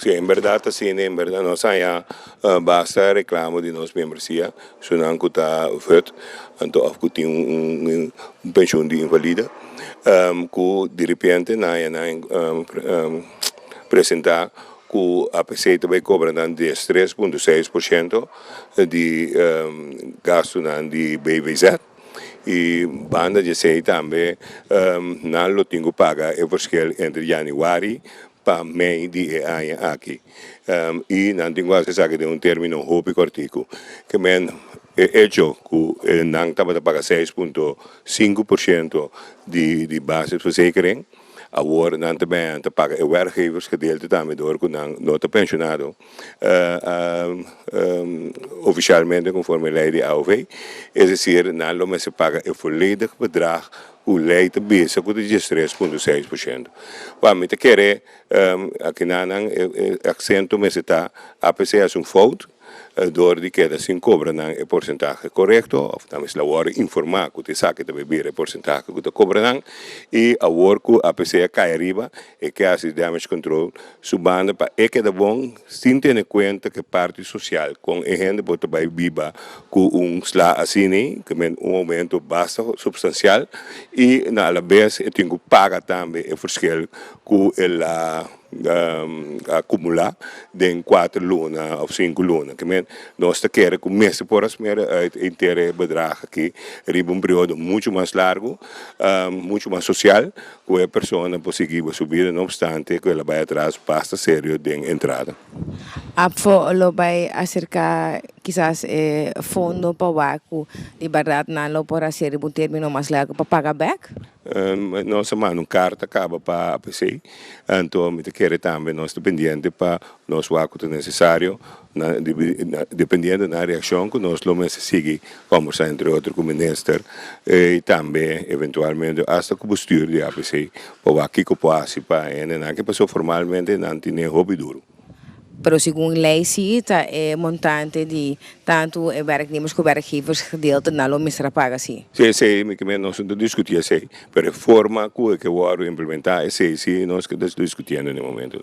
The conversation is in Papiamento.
Si, en berdad asina, en berdad nos haya basta reclamo di nos membresia, esunnan cu ta VUT, anto of cu tin un pensioen di invalide, cu diripiente nan haya nan presenta cu APC ta bay cobra nan 13.6% di gastonan di BVZ. Y banda di esey tambe nan lo tin cu paga e verschil entre januari pa mei di e aña aki. Y nan tin cu haci esaki den un termino hopi cortico. Ke men e hecho cu nan tabata paga 6.5% di basisverzekering, awor nan ta bay ta paga e werkgeversgedeelte tambe door cu nan no ta pensionado oficialmente conforme ley di AOV. Es decir, nan lo mester paga e volledig bedrag cu ley ta bisa cu ta 13.6%. Pa mi ta kere aki nan e acento mester ta APC haci un fout door di keda sin cobra nan e porcentahe corecto of nan mester awor informa cu ta esaki ta bay bira e porcentahe cu ta cobra nan y awor cu APC a cay ariba e ke haci damage control su banda pa e keda bon sin tene cuenta cu e parti social con e hende por ta bay biba cu un sla asina ke men un aumento basta substancial y na alabes e tin cu paga tambe e verschil cu el a acumula den 4 luna of 5 luna. Ke men nos ta kere cu mester por a smeren uit henter e bedrag aki riba un periodo mucho mas largo, mucho mas social, cu e persona por sigui su bida no obstante cu el a bay atras basta serio den entrada. ABVO lo bay acerca kisas fondo pa wak cu di berdad nan lo por haci un termino mas largo pa paga back? Nos a manda un carta caba pa APC, anto mi ta kere tambe nos ta pendiente pa nos wak cu ta necesario, dependiendo na reaccion cu nos lo mester sigui conversa entre otro cu minister y tambe eventualmente hasta cu bestuur di APC pa wak kico por haci pa hendenan cu paso formalmente nan tin hopi duro. Pero segun ley si ta e montante di tanto e werknemers como werkgevers gedeelte nan lo mester paga si. Si, mi ke nos no ta discuti esey, pero e forma cu e ke wordo implementa esey si nos ta discutiendo na e momento.